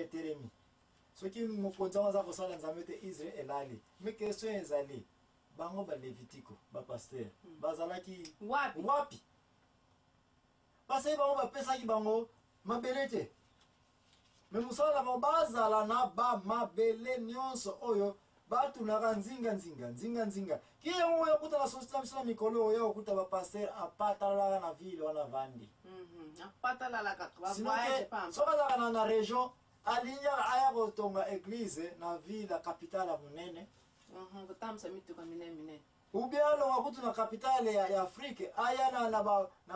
Etelemi. Soki mokonzi yango aza kosala Nzambe te, Israel elali. Mais question ezali, bango ba Levitiko, ba pasteur, bazalaki wapi? Wapi? Parce que bango bapesaki bango mabele te. Mais mosala na bango bazala na ba mabele nyonso oyo batunaka nzinga nzinga nzinga nzinga. Ki yango oyo okuta na société na biso na mikolo oyo okuta ba pasteur apatalaka na ville wana vandi. Apatalalaka ba Sinon voyage ke pamba. soki azalaka na région alingaka aya kotonga église na ville ya capitale ya monene. Kotambwisa mituka minene minene. Ou bien alonga kutu na capitale ya Afrique, aya na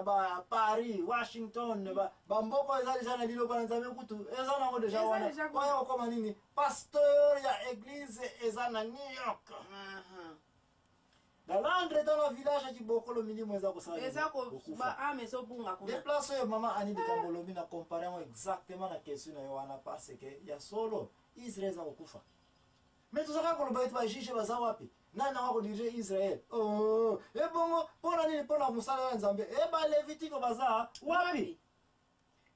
ba Paris, Washington, ba mboka eza deja na liloba na Nzambe kutu, eza nango deja Eza wana. deja kuna. Oya kokoma nini? Pasteur ya église eza na New York. Dans l'entretemps na village ya Kibokolo milimo eza kosala nini? Eza ko Kokufa. ba ame ezobunga kuna. Des places oyo mama Annie likambo olobi na compare yango exactement na question na yo wana parce que ya solo Israël eza kokufa. Mais tozalaka koloba ete ba juge baza wapi? Nani yango akodirige Israël? Oh, ebongo mpona nini? Mpona mosala ya Nzambe. E ba Levitiko baza wapi?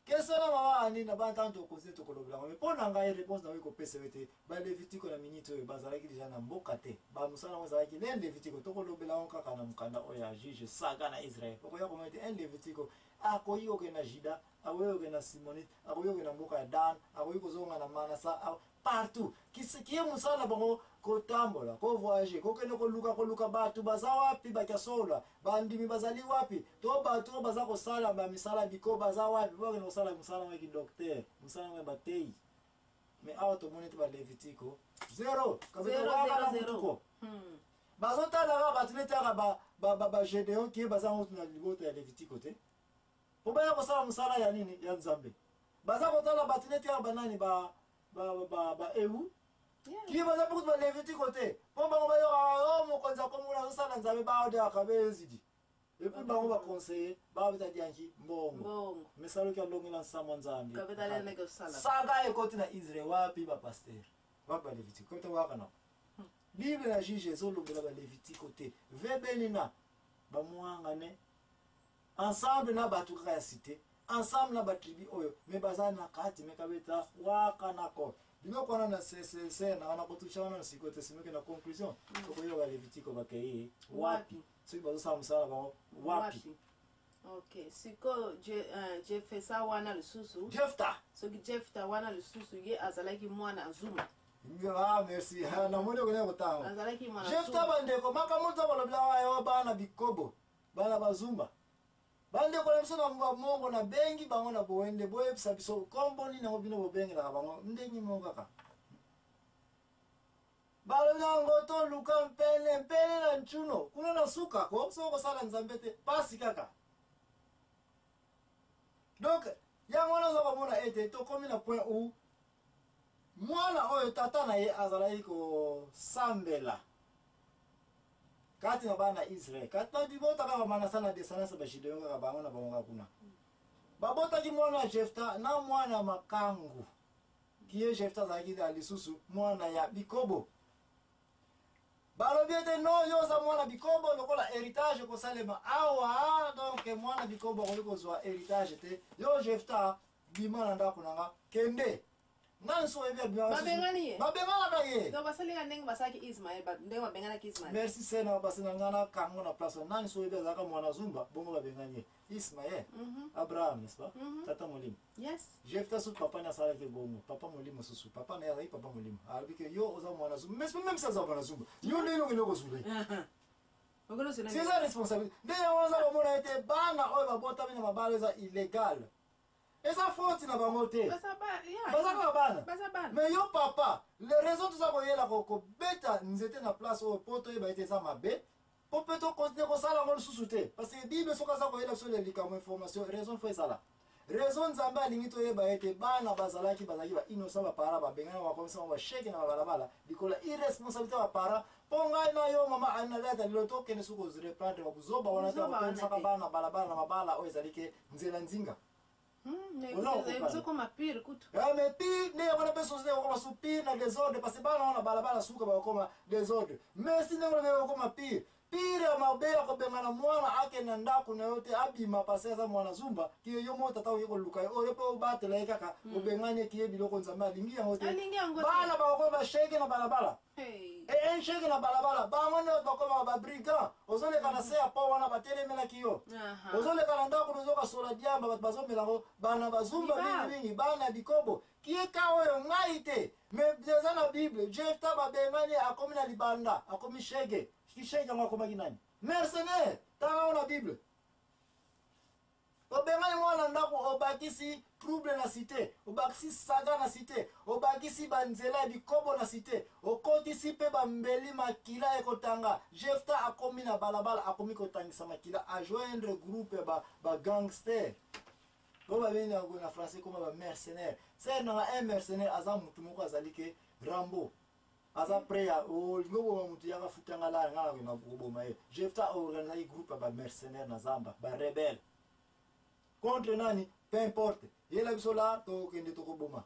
Question na mama Annie na bana ntango tokontinue tokolobela yango. Mais mpona ngai réponse na yo ekopesa yo ete ba Levitiko na minute oyo bazalaki deja na mboka te. Ba mosala yango ezalaki le Levitiko. Tokolobela yango kaka na mokanda oyo ya juge saga na Israël. Okoya komona ete un Levitiko akoki kokende na Juda, akoki kokende na Simonite, akoki kokende na mboka ya Dan, akoki kozonga na Manasa, partout. Kiye mosala na bango kotambola, kovoyage, kokende koluka koluka bato baza wapi, bakiasola, bandimi bazali wapi, to bato oyo baza kosala ba misala biko baza wapi, bakende kosala mosala yango ya kidocteur, mosala yango ya bateyi. Mais awa tomoni ete ba Levitiko zero, kabeta Zero, waka zero, na zero. motuko. Bazotalaka bato neti kaka ba Gédéon kie baza ngo na libota ya Levitiko te. Po baya kosala mosala ya nini? Ya Nzambe. Baza kotala bato neti kaka banani ba eu. Kie baza mpe kutu ba Levitiko te. Po bango bayokaka, oh, mokonzi akomona azosala Nzambe, baodaka bezidi. Et puis bango ba conseiller, babeta dianki mbongo. Mbongo. Mesaloki alongela nsamwa Nzambe. Kabeta lene kosala. Saga ekoti na Israël wapi ba pasteur? Wapi ba Levitiko? Kota waka na. Bible na juge ezolobela ba Levitiko te. Vebenina bamwangane ensemble na bato kaka ya cité, ensemble na ba tribu oyo, mais baza na kati me kabeta waka nako. Biloko wana na CCC na wana kotusha wana na sikoyo te sinoki na conclusion. Tokoyeba ba Levitiko bakei wapi? Soki bazosala mosala na bango wapi? Ok, sikoyo Jefesa wana lisusu. Jefta. Soki Jefta wana lisusu ye azalaki mwana Zuma. Ah, merci. Namoni okende kotanga. Azalaki mwana Jefta Zuma. bandeko makambo nzambe alobelaka yo bana bikobo, bana bazumba. Bandeko na biso na mongo nabengi bango na boyende boyebisa biso kombo nini yango bino bobengelaka bango ndenge moko kaka. Balobi yango toluka mpene mpene na ncuno kuna na suka ko soki kosala Nzambe te pasi kaka. Donc yango wana oza komona ete tokomi na point où mwana oyo tata na ye azalaki kosambela kati na bana Israël, kati na libota kaka Manasa na descendance ba Gideon kaka bango na bango kaka kuna. Babotaki mwana Jefta na mwana makangu. Kiye Jefta azalaki na lisusu mwana ya bikobo. Balobi ete no yo oza mwana bikobo lokola héritage kosalema awa, donc mwana bikobo akoki kozwa héritage te. Yo Jefta bima na ndako na nga kende. Nani so oyebi abima Babengani ye. Babenganaka ye. Donc basali ya ndenge basalaki Ismaël, ndenge babenganaki Ismaël. Merci Sena, basi na nga na kango na place. Nani so oyebi azalaka mwana zumba, bongo babengani ye. Ismaël, Abraham, n'est-ce pas? Tata molimo. Jefta su papa na asalaki bongo, papa molimo susu, papa na ye azalaki papa molimo. Alobi ke yo oza mwana zumba, mais même si aza mwana zumba, yo ndenge okende kozula ye. C'est ça responsabilité. Ndenge yango oza komona ete bana oyo babotami na mabala eza illégal. Eza faute na bango te. Baza yeah. Baza kaka bana. Baza bana. Mais yo papa, les raisons toza koyela kobeta nzete na place oyo po toyeba ete eza mabe, po mpe tokontinue kosala yango lisusu te. Parce que Bible soki aza koyela biso likambo information, raison faut ezala. Raison Nzambe alingi toyeba ete bana bazalaki ba innocent ba parents babengana bakomisa bango ba sheke na babalabala likolo ya irresponsabilité ya ba parents. Mpo ngai na yo mama Anna Data lelo tokende soki koreprendre ba buzoba wana te, Buzoba wana bakomisaka te. bana balabala na mabala oyo ezali ke nzela nzinga. Mais Oza écoutez, kokokana. ezokoma pire kutu. Eh, mais pire nde yango na mpe société ekokoma su pire na désordre parce que bana wana balabala suka bakokoma désordre. Mais si ndenge olobi ekokoma pire. Pire ya mabe ya kobengana mwana akende na ndako na yo te, abima pase aza mwana zumba, kiye yo moko tata oye koluka ye, oyo mpe obatela ye kaka, obengani ye kiye biloko Nzambe alingi yango te. Alingi yango te. Bana bakokomi basheke na balabala. Hey. E un sheke na balabala, bango nde bakomaka ba brigand. Ozoleka na se ya pont wana batelemelaki yo. Ozoleka na ndako ozoka sola diamba, bato bazomela yango, bana bazumba Libao. mingi mingi, bana ya bikobo. Kieka oyo ngai te, mais eza na Bible, Jefta babengani akomi na libanda, akomi shege. Shege yango akomaki nani? Mercenaire, tanga yango na Bible. Obengani mwana ndako, obakisi trouble na cité, obakisi saga na cité, obakisi banzela ya bikobo na cité, okotisi mpe bambeli makila ekotanga. Jefta akomi na balabala, akomi kotangisa makila, ajoindre groupe ya ba gangster. Oyo babengi yango na français koma ba mercenaire. Sœur nanga, un mercenaire aza mutu moko azali ke Rambo. Aza prêt ya olingi oboma mutu yaka futanga la nga na koboma ye. Jefta organisaki groupe ya ba mercenaire na zamba, ba rebelle. Contre nani? Peu importe. Yela biso la tokende tokoboma.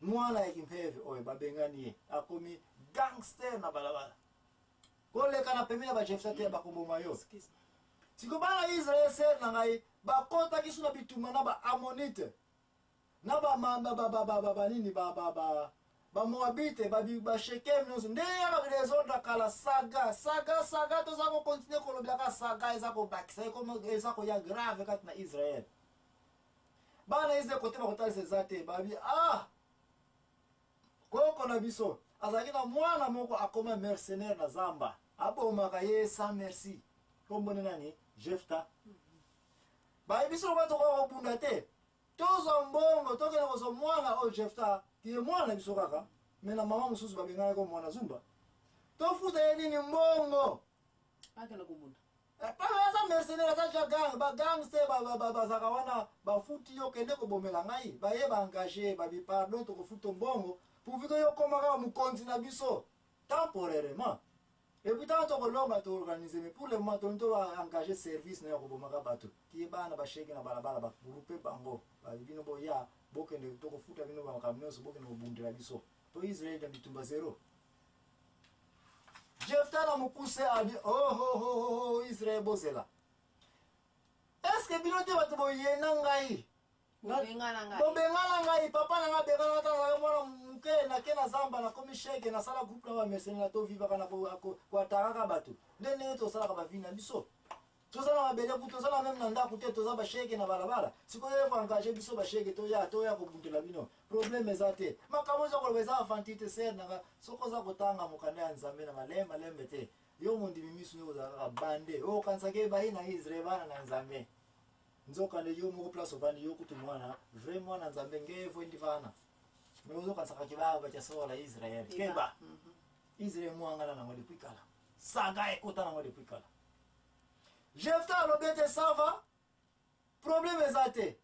Mwana ya kimpeve oyo babengani ye, akomi gangster na balabala. Koleka na pembeni ya ba Jefta te, bakoboma yo. Excuse me. Siko bana Israël sœur na ngai bakotaki su na bitumba na ba Ammonite. Na ba ma, ba, ba, ba, ba, ba, ba nini, ba, ba, ba, ba Moabite, ba, ba Shekem nyonso. Nde yaka désordre kala saga, saga, saga, toza ko continuer kolobelaka saga eza kobakisa, eza koya grave kati na Israël. Bana Israël kote bakotalisa eza te, babi, ah, koko na biso azalaki na mwana moko akoma mercenaire na zamba, abomaka ye sans merci. Kombo ne nani? Jefta. Bayebi biso lokola tokoka kobunda te, tozwa mbongo tokende kozwa mwana oyo Jefta, kiye mwana na biso kaka, me na mama mosusu babenganaki ko mwana zumba. Tofuta ye nini mbongo? Akende kobunda. Papa aza mercenaire, aza ja gang, ba gangster, ba, ba, ba, bazaka wana, bafuti yo kende kobomela ngai, baye ba engagé, babi pardon tokofuta mbongo, pourvu que yo koma kaka mokonzi na biso temporairement. Et puis tant tokolonga to organiser, mais pour le moment tolingi to engager service na ya kobomaka bato. Kiye bana ba sheke na balabala ba groupe bango, ba bino boya, bokende tokofuta bino ba makambo nyonso, bokende kobundela biso. To Israël na bitumba zéro. Jefta na mokuse abi, oh, oh, oh, oh, oh, Israël bozela. Est-ce que bino te bato boyena ngai? Bobengana ngai. Bobengana ngai, papa na ngai abengana ngai, nazalaki mwana moke, nake na zamba, nakomi shege, nasala groupe na ba mercenaires, to vivaka na koatakaka bato. Nde ndenge tosalaka ba vie na biso. Toza na mabele kutu, toza na meme na ndako te, toza ba shege na balabala. Sikoyo yo ko-engager biso ba shege, toya kobundela bino. Problème eza te. Makambo oza koloba eza aventure te, sœur nanga. Soki oza kotanga mokanda ya Nzambe na malembe, malembe te. Yo mondimi miso nde ozala kaka bande. Oyo okanisaka ye bayi na Israël, bana na Nzambe. Nzoka nde yo moko place ovandi, yo kutu mwana, vrai mwana Nzambe, ngevo ndi vana. Mais ozokanisaka ke ba batia solo la Israël. Keba. Israël mwanga na nango depuis kala. Saga ekota nango depuis kala. Jefta alobi ete ça va, problème eza te.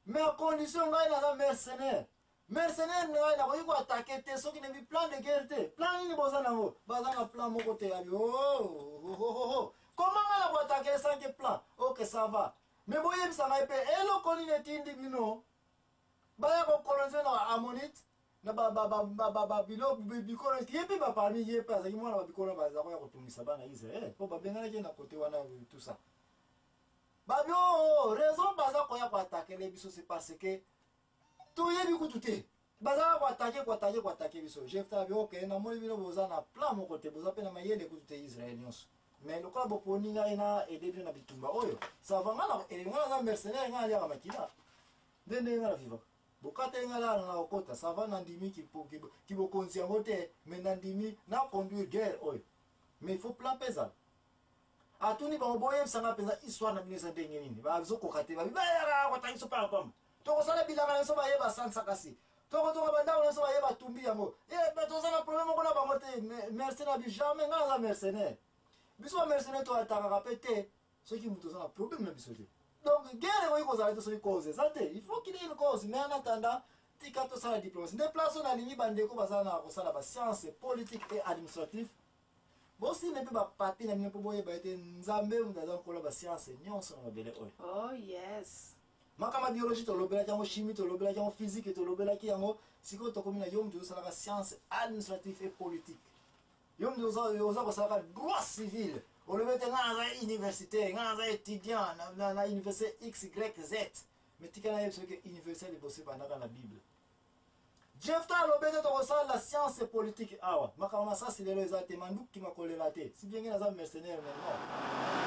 Mais à condition ngai naza mercenaire. Mercenaire ngai nakoki ko attaquer te soki nayebi plan de guerre te. Plan nini boza nango? Baza na plan moko te. Abi, oh, oh, oh, oh, oh. Comment ngai nako attaquer sans que plan? Ok, ça va. Mais boyebisa ngai pe eloko nini etindi bino baya ko coloniser na ba Ammonite, na ba, ba, ba, ba, ba, ba, bilo, bi, bikolo, ye pe ba parmi ye pe azalaki mwana ba bikolo baza koya kotungisa bana Israël. Po babenganaki ye na côté wana, tout ça. Babi, oh, oh, raison baza koya ko attaquer les biso, c'est parce que toyebi kutu te. Baza ko attaquer, ko attaquer, ko attaquer biso. Jefta abi, ok, namoni bino boza na plan moko te, boza pe na mayele kutu te Israël nyonso. Mais lokola boponi ngai na aider bino na bitumba oyo, ça va, nga na, eh, nga naza mercenaire, nga naliaka makila. Nde ndenge nga na vivaka. Bokata nga la na okota, ça va, nandimi kibokonzi yango te, mais nandimi na conduire guerre oyo. Mais il faut plan pesa. Atuni bango boyebisa nga mpenza histoire na bino eza ndenge nini. Bazokoka te, babi bayaka kotangisa biso pamba pamba. Tokosala bilanga na biso bayeba sansa kasi. Tokotonga bandako na biso bayeba tumbi yango. Eh, bato oza na problème moko na bango te. Mercenaire bi jamais nga naza mercenaire. Biso ba mercenaire to atakaka pe te soki moto oza na problème na biso te. Donc guerre ekoki kozala te soki cause eza te. Il faut qu'il y ait une cause, mais en attendant tika tosala diplomatie. Nde place oyo nalingi bandeko baza na kosala ba sciences politiques et administratives. Bosime mpe ba papier na bino mpo boyeba ete Nzambe moto aza nkolo ba science nyonso na mabele oyo. Oh yes. Makambo ya biologie tolobelaki yango, chimie tolobelaki yango, physique tolobelaki yango. Sikoyo tokomi na yo moto ozosalaka science administrative et politique. Yo mutu oza kosalaka droit civil, olobi ete ngai naza universitaire, ngai naza étudiant na université XYZ. Mais tika nayebi soki université liboso ebandaka na Bible. Jefta alobi ete tokosala science politique awa. Makambo masasi lelo eza te, manduki makolela te. Si bien que naza mercenaire, mais non.